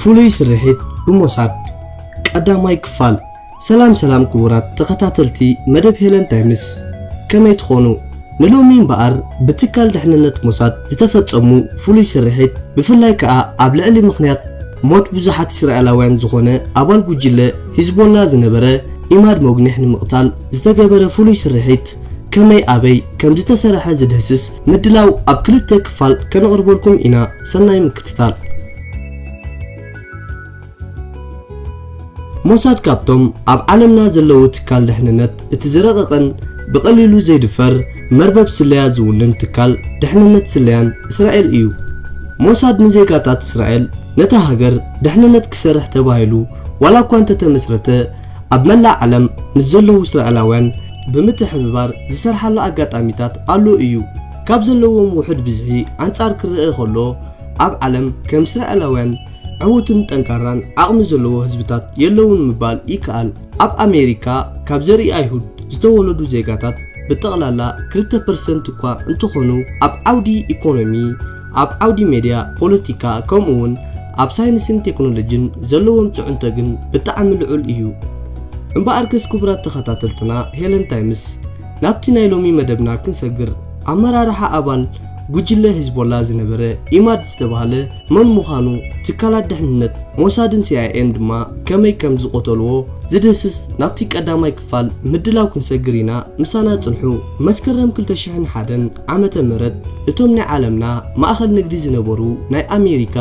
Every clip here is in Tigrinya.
ፍሉይ ስርሒት ብሞሳድ ቀዳማይ ክፋል። ሰላም ሰላም ክቡራት ተኸታተልቲ መደብ ሄለን ታይምስ፣ ከመይ ትኾኑ? ንሎሚ እምበኣር ብትካል ድሕንነት ሞሳድ ዝተፈጸሙ ፍሉይ ስርሒት፣ ብፍላይ ከኣ ኣብ ልዕሊ ምኽንያት ሞት ብዙሓት እስራኤላውያን ዝኾነ ኣባል ጉጅለ ሂዝቦላ ዝነበረ ኢማድ ሞግኒሕ ንምቕታል ዝተገበረ ፍሉይ ስርሒት ከመይ ኣበይ ከም ዝተሰርሐ ዝድህስስ ምድላው ኣብ ክልተ ክፋል ከነቕርበልኩም ኢና። ሰናይ ምክትታል። ሞሳድ ካብቶም ኣብ ዓለምና ዘለዉ ትካል ድሕንነት እቲ ዝረቐቐን ብቐሊሉ ዘይድፈር መርበብ ስለያ ዝውንን ትካል ድሕንነት ስለያን እስራኤል እዩ። ሞሳድ ንዜጋታት እስራኤል ነታ ሃገር ድሕንነት ክሰርሕ ተባሂሉ ዋላ እኳ እንተተመስረተ፣ ኣብ መላእ ዓለም ምስ ዘለዉ እስራኤላውያን ብምትሕብባር ዝሰርሓሉ ኣጋጣሚታት ኣሎ እዩ። ካብ ዘለዎም ውሑድ ብዝሒ ኣንጻር ክረኣ ከሎ፣ ኣብ ዓለም ከም እስራኤላውያን ዕዉትን ጠንካራን ዓቕሚ ዘለዎ ህዝብታት የለውን ምባል ይከኣል። ኣብ ኣሜሪካ ካብ ዘርኢ ኣይሁድ ዝተወለዱ ዜጋታት ብጠቕላላ ክልተ ፐርሰንት እኳ እንተኾኑ፣ ኣብ ዓውዲ ኢኮኖሚ፣ ኣብ ዓውዲ ሜድያ፣ ፖለቲካ፣ ከምኡ እውን ኣብ ሳይንስን ቴክኖሎጂን ዘለዎም ጽዕንቶ ግን ብጣዕሚ ልዑል እዩ። እምበኣርከስ ክቡራት ተኸታተልትና ሄለን ታይምስ፣ ናብቲ ናይ ሎሚ መደብና ክንሰግር፣ ኣመራርሓ ኣባል ጉጅለ ሂዝቦላ ዝነበረ ኢማድ ዝተባህለ መን ምዃኑ፣ ትካላት ድሕንነት ሞሳድን ሲኣይኤን ድማ ከመይ ከም ዝቐተልዎ ዝድህስስ ናብቲ ቀዳማይ ክፋል ምድላው ክንሰግር ኢና። ምሳና ጽንሑ። መስከረም ክልተ ሽሕን ሓደን ዓመተ ምህረት እቶም ናይ ዓለምና ማእኸል ንግዲ ዝነበሩ ናይ ኣሜሪካ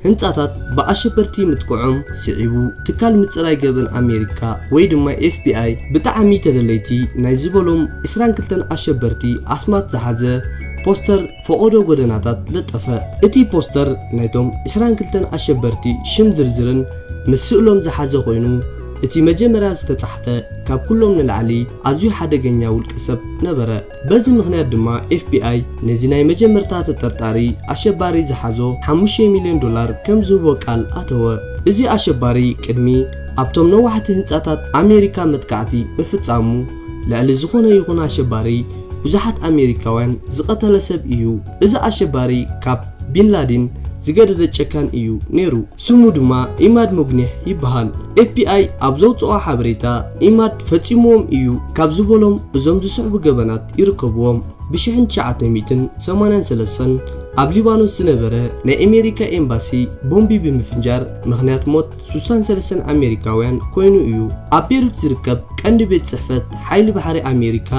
ህንጻታት ብኣሸበርቲ ምጥቅዖም ስዒቡ፣ ትካል ምጽራይ ገበን ኣሜሪካ ወይ ድማ ኤፍ ቢ ኣይ ብጣዕሚ ተደለይቲ ናይ ዝበሎም ዕስራን ክልተን ኣሸበርቲ ኣስማት ዝሓዘ ፖስተር ፈቐዶ ጎደናታት ለጠፈ። እቲ ፖስተር ናይቶም ዕስራን ክልተን ኣሸበርቲ ሽም ዝርዝርን ምስ ስእሎም ዝሓዘ ኮይኑ፣ እቲ መጀመርያ ዝተጻሕፈ ካብ ኩሎም ንላዕሊ ኣዝዩ ሓደገኛ ውልቀ ሰብ ነበረ። በዚ ምኽንያት ድማ ኤፍ ቢ ኣይ ነዚ ናይ መጀመርታ ተጠርጣሪ ኣሸባሪ ዝሓዞ ሓሙሽተ ሚልዮን ዶላር ከም ዝህቦ ቃል ኣተወ። እዚ ኣሸባሪ ቅድሚ ኣብቶም ነዋሕቲ ህንጻታት ኣሜሪካ መጥቃዕቲ ምፍጻሙ፣ ልዕሊ ዝኾነ ይኹን ኣሸባሪ ብዙሓት ኣሜሪካውያን ዝቐተለ ሰብ እዩ። እዚ ኣሸባሪ ካብ ቢን ላዲን ዝገደደ ጨካን እዩ ነይሩ። ስሙ ድማ ኢማድ ሙግኒሕ ይበሃል። ኤፍ ቢ ኣይ ኣብ ዘውፅኦ ሓበሬታ፣ ኢማድ ፈፂምዎም እዩ ካብ ዝበሎም እዞም ዝስዕቡ ገበናት ይርከብዎም። ብሽሕን ትሽዓተ ሚእትን ሰማንያን ሰለስተን ኣብ ሊባኖስ ዝነበረ ናይ ኣሜሪካ ኤምባሲ ቦምቢ ብምፍንጃር ምኽንያት ሞት ሱሳን ሰለስተን ኣሜሪካውያን ኮይኑ እዩ። ኣብ ቤሩት ዝርከብ ቀንዲ ቤት ጽሕፈት ሓይሊ ባሕሪ ኣሜሪካ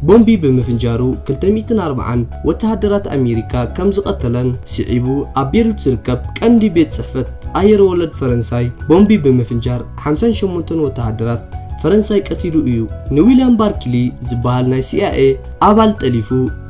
ቦምቢ ብምፍንጃሩ ክልተ ሚእትን ኣርባዓን ወተሃደራት ኣሜሪካ ከም ዝቐተለን፣ ስዒቡ ኣብ ቤሩት ዝርከብ ቀንዲ ቤት ጽሕፈት ኣየር ወለድ ፈረንሳይ ቦምቢ ብምፍንጃር ሓምሳን ሸሞንተን ወተሃደራት ፈረንሳይ ቀቲሉ እዩ። ንዊልያም ባርክሊ ዝበሃል ናይ ሲ ኣይ ኤ ኣባል ጠሊፉ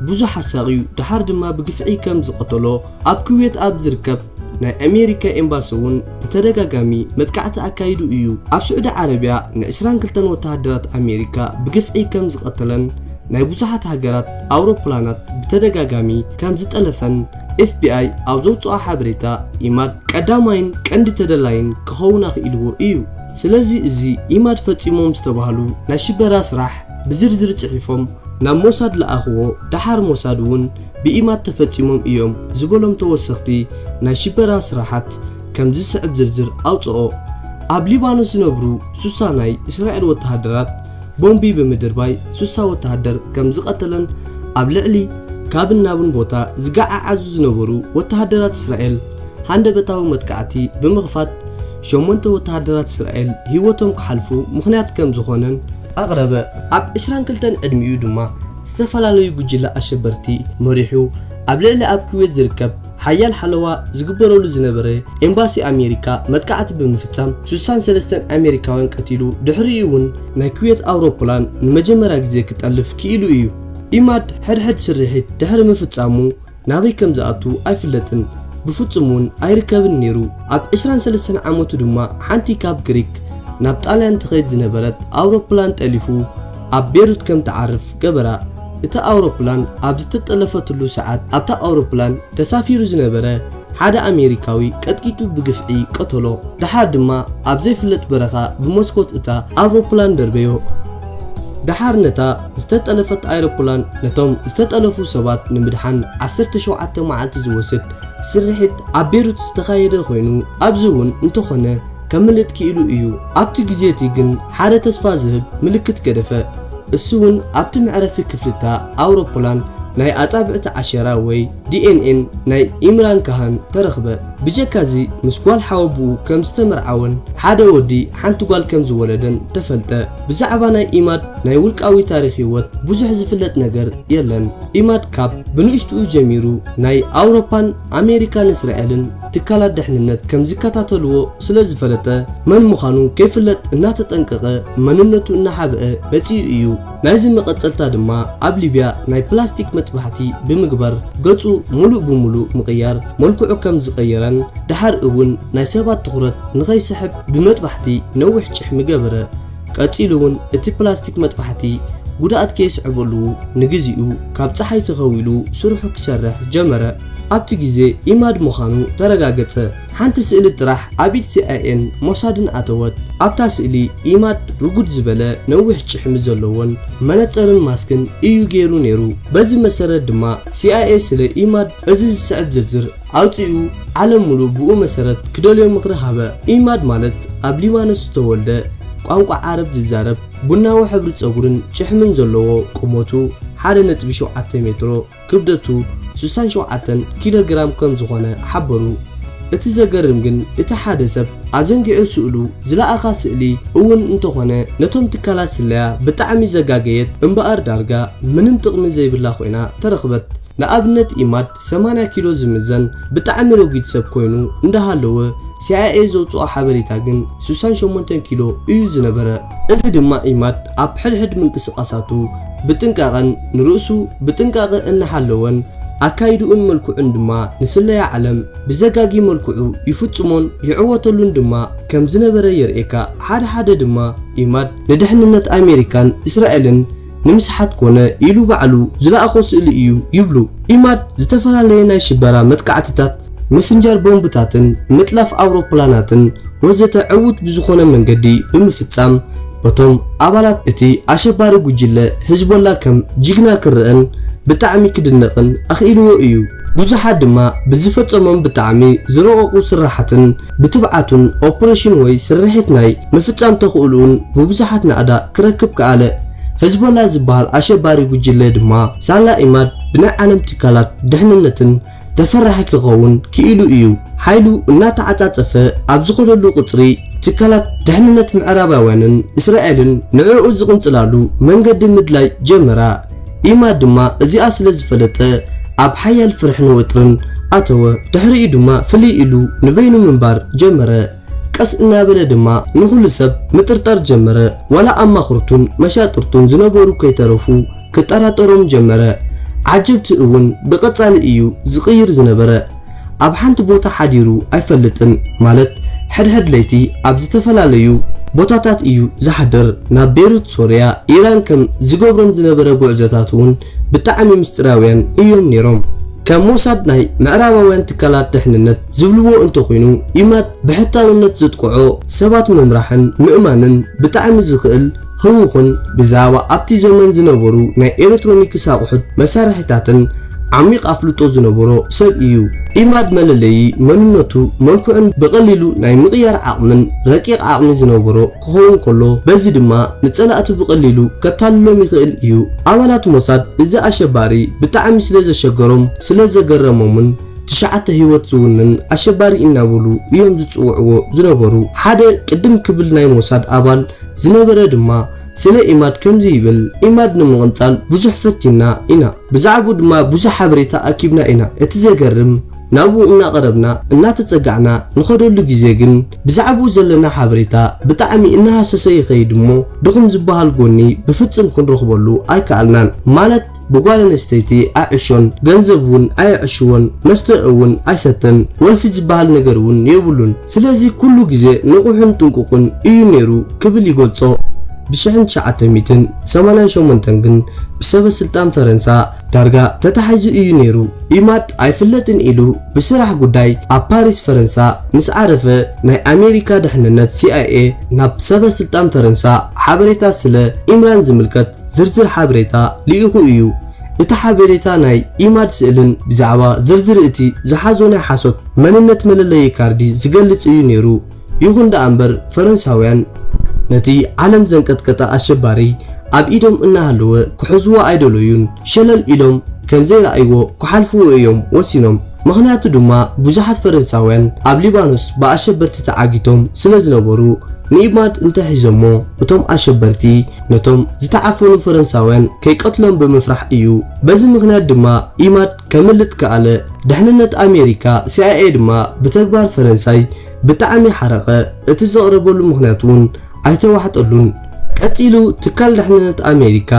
ብዙሕ ኣሳቕዩ፣ ደሓር ድማ ብግፍዒ ከም ዝቐተሎ ኣብ ኩዌት ኣብ ዝርከብ ናይ ኣሜሪካ ኤምባሲ እውን ብተደጋጋሚ መጥቃዕቲ ኣካይዱ እዩ። ኣብ ስዑዲ ዓረብያ ንዕስራን ክልተን ወተሃደራት ኣሜሪካ ብግፍዒ ከም ዝቐተለን ናይ ብዙሓት ሃገራት ኣውሮፕላናት ብተደጋጋሚ ከም ዝጠለፈን ኤፍ ቢ ኣይ ኣብ ዘውፅኦ ሓበሬታ ኢማድ ቀዳማይን ቀንዲ ተደላይን ክኸውን ኣኽኢልዎ እዩ። ስለዚ እዚ ኢማድ ፈፂሞም ዝተባህሉ ናይ ሽበራ ስራሕ ብዝርዝር ፅሒፎም ናብ ሞሳድ ለኣኽዎ። ደሓር ሞሳድ እውን ብኢማድ ተፈጺሞም እዮም ዝበሎም ተወሰኽቲ ናይ ሽበራ ስራሓት ከም ዝስዕብ ዝርዝር ኣውጽኦ። ኣብ ሊባኖስ ዝነብሩ ሱሳ ናይ እስራኤል ወተሃደራት ቦምቢ ብምድርባይ ሱሳ ወተሃደር ከም ዝቐተለን፣ ኣብ ልዕሊ ካብን ናብን ቦታ ዝገዓዓዙ ዝነበሩ ወተሃደራት እስራኤል ሃንደበታዊ መጥቃዕቲ ብምኽፋት ሸሞንተ ወተሃደራት እስራኤል ህይወቶም ክሓልፉ ምኽንያት ከም ዝኾነን ኣቕረበ። ኣብ ዕስራን ክልተን ዕድሚኡ ድማ ዝተፈላለዩ ጉጅለ ኣሸበርቲ መሪሑ ኣብ ልዕሊ ኣብ ኩዌት ዝርከብ ሓያል ሓለዋ ዝግበረሉ ዝነበረ ኤምባሲ ኣሜሪካ መጥቃዕቲ ብምፍጻም ሱሳን ሰለስተን ኣሜሪካውያን ቀቲሉ። ድሕሪኡ እውን ናይ ኩዌት ኣውሮፕላን ንመጀመርያ ግዜ ክጠልፍ ክኢሉ እዩ። ኢማድ ሕድሕድ ስርሒት ድሕሪ ምፍጻሙ ናበይ ከም ዝኣቱ ኣይፍለጥን፣ ብፍጹም እውን ኣይርከብን ነይሩ። ኣብ ዕስራን ሰለስተን ዓመቱ ድማ ሓንቲ ካብ ግሪክ ናብ ጣልያን ትኸይድ ዝነበረት ኣውሮፕላን ጠሊፉ ኣብ ቤሩት ከም ትዓርፍ ገበራ። እታ ኣውሮፕላን ኣብ ዝተጠለፈትሉ ሰዓት ኣብታ ኣውሮፕላን ተሳፊሩ ዝነበረ ሓደ ኣሜሪካዊ ቀጥቂጡ ብግፍዒ ቀተሎ። ደሓር ድማ ኣብ ዘይፍለጥ በረኻ ብመስኮት እታ ኣውሮፕላን ደርበዮ። ደሓር ነታ ዝተጠለፈት ኣይሮፕላን ነቶም ዝተጠለፉ ሰባት ንምድሓን ዓሰርተ ሸውዓተ መዓልቲ ዝወስድ ስርሒት ኣብ ቤሩት ዝተኻየደ ኮይኑ፣ ኣብዚ እውን እንተኾነ ከምልጥ ክኢሉ እዩ። ኣብቲ ግዜ እቲ ግን ሓደ ተስፋ ዝህብ ምልክት ገደፈ። እሱ እውን ኣብቲ መዕረፊ ክፍልታ ኣውሮፕላን ናይ ኣጻብዕቲ ዓሸራ ወይ ዲ ኤን ኤን ናይ ኢምራን ካሃን ተረኽበ። ብጀካዚ ምስ ጓል ሓወቡኡ ከም ዝተመርዓወን ሓደ ወዲ ሓንቲ ጓል ከም ዝወለደን ተፈልጠ። ብዛዕባ ናይ ኢማድ ናይ ውልቃዊ ታሪኽ ህይወት ብዙሕ ዝፍለጥ ነገር የለን። ኢማድ ካብ ብንእሽትኡ ጀሚሩ ናይ ኣውሮፓን ኣሜሪካን እስራኤልን ትካላት ድሕንነት ከም ዝከታተልዎ ስለ ዝፈለጠ፣ መን ምዃኑ ከይፍለጥ እናተጠንቀቐ መንነቱ እናሓብአ መጺኡ እዩ። ናይዚ መቐጸልታ ድማ ኣብ ሊብያ ናይ ፕላስቲክ መጥባሕቲ ብምግባር ገጹ ሙሉእ ብሙሉእ ምቕያር መልክዑ ከም ዝቐየረን ድሓር እውን ናይ ሰባት ትኹረት ንኸይስሕብ ብመጥባሕቲ ነዊሕ ጭሕሚ ገበረ። ቀጺሉ እውን እቲ ፕላስቲክ መጥባሕቲ ጉድኣት ከየስዕበሉ ንግዚኡ ካብ ጸሓይ ተኸዊሉ ስርሑ ክሰርሕ ጀመረ። ኣብቲ ግዜ ኢማድ ምዃኑ ተረጋገጸ። ሓንቲ ስእሊ ጥራሕ ኣብ ኢድ ሲ ኣይ ኤን ሞሳድን ኣተወት። ኣብታ ስእሊ ኢማድ ርጉድ ዝበለ ነዊሕ ጭሕሚ ዘለዎን መነጸርን ማስክን እዩ ገይሩ ነይሩ። በዚ መሰረት ድማ ሲ ኣይ ኤ ስለ ኢማድ እዚ ዝስዕብ ዝርዝር ኣውጺኡ ዓለም ሙሉእ ብኡ መሰረት ክደልዮ ምኽሪ ሃበ። ኢማድ ማለት ኣብ ሊባኖስ ዝተወልደ፣ ቋንቋ ዓረብ ዝዛረብ፣ ቡናዊ ሕብሪ ጸጉርን ጭሕምን ዘለዎ፣ ቁመቱ ሓደ ነጥቢ ሸውዓተ ሜትሮ፣ ክብደቱ ስሳን ሸውዓተን ኪሎ ግራም ከም ዝኾነ ሓበሩ። እቲ ዘገርም ግን እቲ ሓደ ሰብ ኣዘንጊዑ ስእሉ ዝለኣኻ ስእሊ እውን እንተኾነ ነቶም ትካላት ስለያ ብጣዕሚ ዘጋገየት እምበኣር ዳርጋ ምንም ጥቕሚ ዘይብላ ኮይና ተረኽበት። ንኣብነት ኢማድ ሰማንያ ኪሎ ዝምዘን ብጣዕሚ ረጒድ ሰብ ኮይኑ እንዳሃለወ ሲ ኣይ ኤ ዘውፅኦ ሓበሬታ ግን ስሳን ሸሞንተን ኪሎ እዩ ዝነበረ። እዚ ድማ ኢማድ ኣብ ሕድሕድ ምንቅስቓሳቱ ብጥንቃቐን ንርእሱ ብጥንቃቐ እናሓለወን ኣካይድኡን መልክዑን ድማ ንስለያ ዓለም ብዘጋጊ መልክዑ ይፍጽሞን ይዕወተሉን ድማ ከም ዝነበረ የርእየካ። ሓደ ሓደ ድማ ኢማድ ንድሕንነት ኣሜሪካን እስራኤልን ንምስሓት ኮነ ኢሉ ባዕሉ ዝለኣኾ ስእሊ እዩ ይብሉ። ኢማድ ዝተፈላለየ ናይ ሽበራ መጥቃዕትታት፣ ምፍንጃር ቦምብታትን ምጥላፍ ኣውሮፕላናትን ወዘተ ዕዉት ብዝኾነ መንገዲ ብምፍጻም በቶም ኣባላት እቲ ኣሸባሪ ጉጅለ ህዝቦላ ከም ጅግና ክረኣን ብጣዕሚ ክድነቕን ኣኽኢልዎ እዩ። ብዙሓት ድማ ብዝፈጸሞም ብጣዕሚ ዝረቐቑ ስራሓትን ብትብዓቱን ኦፕሬሽን ወይ ስርሒት ናይ ምፍጻም ተኽእልኡን ብብዙሓት ናእዳ ክረክብ ከኣለ። ህዝቦላ ዝበሃል ኣሸባሪ ጉጅለ ድማ ሳላ ኢማድ ብናይ ዓለም ትካላት ድሕንነትን ተፈራሒ ክኸውን ክኢሉ እዩ። ሓይሉ እናተዓጻጸፈ ኣብ ዝኸደሉ ቁጽሪ ትካላት ድሕንነት ምዕራባውያንን እስራኤልን ንዕኡ ዝቕንጽላሉ መንገዲ ምድላይ ጀመራ። ኢማድ ድማ እዚኣ ስለ ዝፈለጠ ኣብ ሓያል ፍርሕን ወጥርን ኣተወ። ድሕሪኡ ድማ ፍልይ ኢሉ ንበይኑ ምንባር ጀመረ። ቀስ እናበለ ድማ ንኹሉ ሰብ ምጥርጣር ጀመረ። ዋላ ኣማኽርቱን መሻጥርቱን ዝነበሩ ከይተረፉ ክጠራጠሮም ጀመረ። ዓጀብቲ እውን ብቐጻሊ እዩ ዝቕይር ዝነበረ። ኣብ ሓንቲ ቦታ ሓዲሩ ኣይፈልጥን፣ ማለት ሕድሕድ ለይቲ ኣብ ዝተፈላለዩ ቦታታት እዩ ዝሓድር። ናብ ቤሩት፣ ሶርያ፣ ኢራን ከም ዝገብሮም ዝነበረ ጉዕዞታት እውን ብጣዕሚ ምስጢራውያን እዮም ነይሮም። ከም ሞሳድ ናይ ምዕራባውያን ትካላት ድሕንነት ዝብልዎ እንተኾይኑ፣ ኢማድ ብሕታውነት ዘጥቅዖ ሰባት ምምራሕን ምእማንን ብጣዕሚ ዝኽእል ህዉኽን ብዛዕባ ኣብቲ ዘመን ዝነበሩ ናይ ኤሌክትሮኒክስ ኣቑሑት መሳርሒታትን ዓሚቕ ኣፍልጦ ዝነበሮ ሰብ እዩ። ኢማድ መለለዪ መንነቱ መልክዑን ብቐሊሉ ናይ ምቕያር ዓቕምን ረቂቕ ዓቕሚ ዝነበሮ ክኸውን ከሎ፣ በዚ ድማ ንጸላእቱ ብቐሊሉ ከታልሎም ይኽእል እዩ። ኣባላት ሞሳድ እዚ ኣሸባሪ ብጣዕሚ ስለ ዘሸገሮም ስለ ዘገረሞምን ትሽዓተ ህይወት ዝውንን ኣሸባሪ እናበሉ እዮም ዝጽውዕዎ ዝነበሩ። ሓደ ቅድም ክብል ናይ ሞሳድ ኣባል ዝነበረ ድማ ስለ ኢማድ ከምዚ ይብል፣ ኢማድ ንምቕንጻል ብዙሕ ፈቲና ኢና፣ ብዛዕባኡ ድማ ብዙሕ ሓበሬታ ኣኪብና ኢና። እቲ ዘገርም ናብኡ እናቐረብና እናተጸጋዕና ንኸደሉ ግዜ ግን ብዛዕባኡ ዘለና ሓበሬታ ብጣዕሚ እናሃሰሰ ይኸይድ እሞ ድኹም ዝበሃል ጎኒ ብፍጽም ክንረኽበሉ ኣይከኣልናን። ማለት ብጓል ኣንስተይቲ ኣይዕሾን፣ ገንዘብ እውን ኣየዕሽዎን፣ መስተ እውን ኣይሰትን፣ ወልፊ ዝበሃል ነገር እውን የብሉን። ስለዚ ኩሉ ግዜ ንቑሕን ጥንቁቕን እዩ ነይሩ ክብል ይገልጾ። ብሽሕን ትሽዓተ ሚእትን ሰማንያን ሸሞንተን ግን ብሰበ ስልጣን ፈረንሳ ዳርጋ ተታሒዙ እዩ ነይሩ። ኢማድ ኣይፍለጥን ኢሉ ብስራሕ ጉዳይ ኣብ ፓሪስ ፈረንሳ ምስ ዓረፈ ናይ ኣሜሪካ ድሕንነት ሲ ኣይ ኤ ናብ ሰበ ስልጣን ፈረንሳ ሓበሬታ ስለ ኢምራን ዝምልከት ዝርዝር ሓበሬታ ልኢኹ እዩ። እቲ ሓበሬታ ናይ ኢማድ ስእልን ብዛዕባ ዝርዝር እቲ ዝሓዞ ናይ ሓሶት መንነት መለለዪ ካርዲ ዝገልጽ እዩ ነይሩ። ይኹን ደኣ እምበር፣ ፈረንሳውያን ነቲ ዓለም ዘንቀጥቀጠ ኣሸባሪ ኣብ ኢዶም እናሃለወ ክሕዝዎ ኣይደለዩን። ሸለል ኢሎም ከም ዘይረኣይዎ ክሓልፍዎ እዮም ወሲኖም። ምኽንያቱ ድማ፣ ብዙሓት ፈረንሳውያን ኣብ ሊባኖስ ብኣሸበርቲ ተዓጊቶም ስለ ዝነበሩ፣ ንኢማድ እንተሒዞሞ፣ እቶም ኣሸበርቲ ነቶም ዝተዓፈኑ ፈረንሳውያን ከይቀትሎም ብምፍራሕ እዩ። በዚ ምኽንያት ድማ ኢማድ ከምልጥ ከኣለ። ድሕንነት ኣሜሪካ፣ ሲ ኣይ ኤ፣ ድማ ብተግባር ፈረንሳይ ብጣዕሚ ሓረቐ። እቲ ዘቕረበሉ ምኽንያት እውን ኣይተዋሕጠሉን። ቀጺሉ ትካል ድሕንነት ኣሜሪካ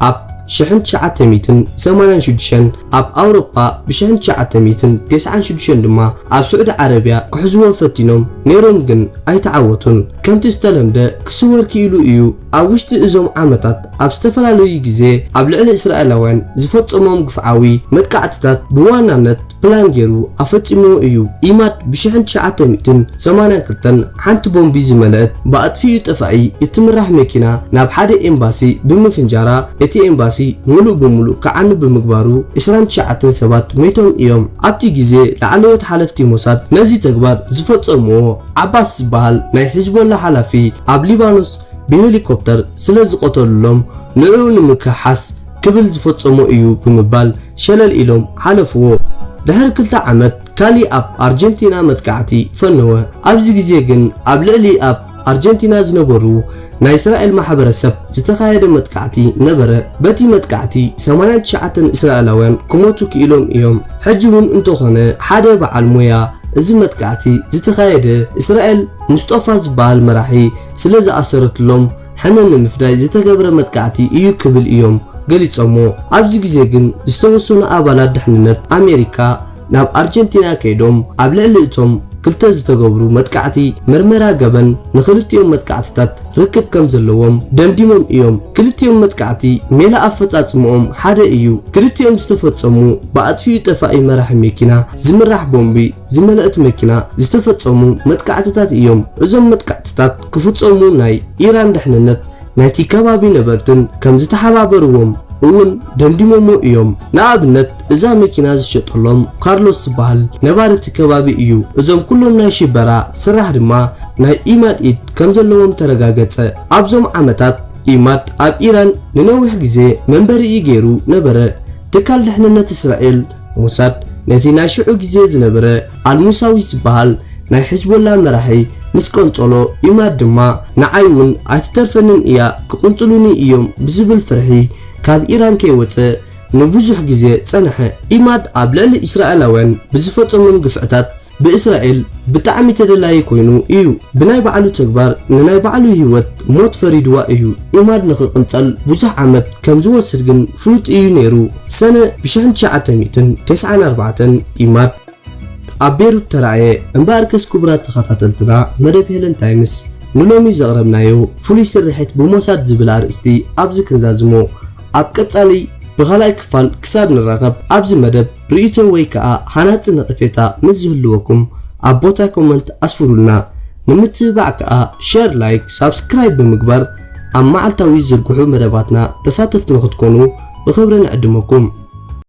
ኣብ ሽሕን ትሽዓተ ሚእትን ሰማንያን ሽዱሽተን፣ ኣብ ኣውሮጳ ብ ሽሕን ትሽዓተ ሚእትን ተስዓን ሽዱሽተን ድማ ኣብ ስዑዲ ዓረብያ ክሕዝዎ ፈቲኖም ነይሮም፣ ግን ኣይተዓወቱን። ከምቲ ዝተለምደ ክስወር ክኢሉ እዩ። ኣብ ውሽጢ እዞም ዓመታት ኣብ ዝተፈላለዩ ግዜ ኣብ ልዕሊ እስራኤላውያን ዝፈጸሞም ግፍዓዊ መጥቃዕትታት ብዋናነት ፕላን ገይሩ ኣፈጺምዎ እዩ። ኢማድ ብ ሽሕን ትሽዓተ ሚእትን ሰማንያን ክልተን ሓንቲ ቦምቢ ዝመልአት ብኣጥፊኡ ጠፋኢ እትምራሕ መኪና ናብ ሓደ ኤምባሲ ብምፍንጃራ፣ እቲ ኤምባሲ ምሉእ ብምሉእ ክዓኑ ብምግባሩ፣ ዕስራን ትሽዓተን ሰባት ሞይቶም እዮም። ኣብቲ ግዜ ላዕለዎት ሓለፍቲ ሞሳድ ነዚ ተግባር ዝፈጸምዎ፣ ዓባስ ዝበሃል ናይ ሒዝቦላ ሓላፊ ኣብ ሊባኖስ ብሄሊኮፕተር ስለ ዝቐተሉሎም፣ ንዕኡ ንምክሓስ ክብል ዝፈጸሞ እዩ ብምባል ሸለል ኢሎም ሓለፍዎ። ድሕሪ ክልተ ዓመት፣ ካሊ ኣብ ኣርጀንቲና መጥቃዕቲ ፈነወ። ኣብዚ ግዜ ግን ኣብ ልዕሊ ኣብ ኣርጀንቲና ዝነበሩ ናይ እስራኤል ማሕበረሰብ ዝተኻየደ መጥቃዕቲ ነበረ። በቲ መጥቃዕቲ ሰማንያን ትሽዓተን እስራኤላውያን ክሞቱ ክኢሎም እዮም። ሕጂ እውን እንተኾነ፣ ሓደ በዓል ሞያ፣ እዚ መጥቃዕቲ ዝተኻየደ፣ እስራኤል ሙስጠፋ ዝበሃል መራሒ ስለ ዝኣሰረትሎም ሕነ ንምፍዳይ ዝተገብረ መጥቃዕቲ እዩ ክብል እዮም ገሊጾሞ። ኣብዚ ግዜ ግን ዝተወሰኑ ኣባላት ድሕንነት ኣሜሪካ ናብ ኣርጀንቲና ከይዶም ኣብ ልዕሊ እቶም ክልተ ዝተገብሩ መጥቃዕቲ ምርመራ ገበን ንኽልቲኦም መጥቃዕትታት ርክብ ከም ዘለዎም ደምዲሞም እዮም። ክልቲኦም መጥቃዕቲ ሜላ ኣፈጻጽምኦም ሓደ እዩ። ክልቲኦም ዝተፈጸሙ ብኣጥፊኡ ጠፋኢ መራሒ መኪና ዝምራሕ ቦምቢ ዝመልአት መኪና ዝተፈጸሙ መጥቃዕትታት እዮም። እዞም መጥቃዕትታት ክፍጸሙ ናይ ኢራን ድሕንነት ናይቲ ከባቢ ነበርትን ከም ዝተሓባበርዎም እውን ደምዲሞሞ እዮም። ንኣብነት፣ እዛ መኪና ዝሸጠሎም ካርሎስ ዝበሃል ነባሪ እቲ ከባቢ እዩ። እዞም ኩሎም ናይ ሽበራ ስራሕ ድማ ናይ ኢማድ ኢድ ከም ዘለዎም ተረጋገጸ። ኣብዞም ዓመታት ኢማድ ኣብ ኢራን ንነዊሕ ግዜ መንበሪኡ ገይሩ ነበረ። ትካል ድሕንነት እስራኤል ሞሳድ ነቲ ናይ ሽዑ ግዜ ዝነበረ ኣልሙሳዊ ዝበሃል ናይ ሕዝቦላ መራሒ ምስ ቀንጸሎ፣ ኢማድ ድማ ንዓይ እውን ኣይትተርፈንን እያ፣ ክቕንጽሉኒ እዮም ብዝብል ፍርሒ ካብ ኢራን ከይወጸ ንብዙሕ ግዜ ጸንሐ። ኢማድ ኣብ ልዕሊ እስራኤላውያን ብዝፈጸሞም ግፍዕታት ብእስራኤል ብጣዕሚ ተደላዪ ኮይኑ እዩ። ብናይ ባዕሉ ተግባር ንናይ ባዕሉ ህይወት ሞት ፈሪድዋ እዩ። ኢማድ ንኽቕንጸል ብዙሕ ዓመት ከም ዝወስድ ግን ፍሉጥ እዩ ነይሩ። ሰነ ብ ሽሕን ትሽዓተ ሚእትን ተስዓን ኣርባዕተን ኢማድ ኣብ ቤሩት ተራእየ። እምበኣርከስ ክቡራት ተኸታተልትና፣ መደብ ሄለን ታይምስ ንሎሚ ዘቕረብናዮ ፍሉይ ስርሒት ብሞሳድ ዝብል ኣርእስቲ ኣብዚ ክንዛዝሞ። ኣብ ቀጻሊ ብኻልኣይ ክፋል ክሳብ ንራኸብ፣ ኣብዚ መደብ ርእይቶ ወይ ከኣ ሃናጺ ነቐፌታ ምስ ዝህልወኩም ኣብ ቦታ ኮመንት ኣስፍሩልና። ንምትብባዕ ከኣ ሸር፣ ላይክ፣ ሳብስክራይብ ብምግባር ኣብ መዓልታዊ ዝዝርግሑ መደባትና ተሳተፍቲ ንኽትኮኑ ብኽብሪ ንዕድመኩም።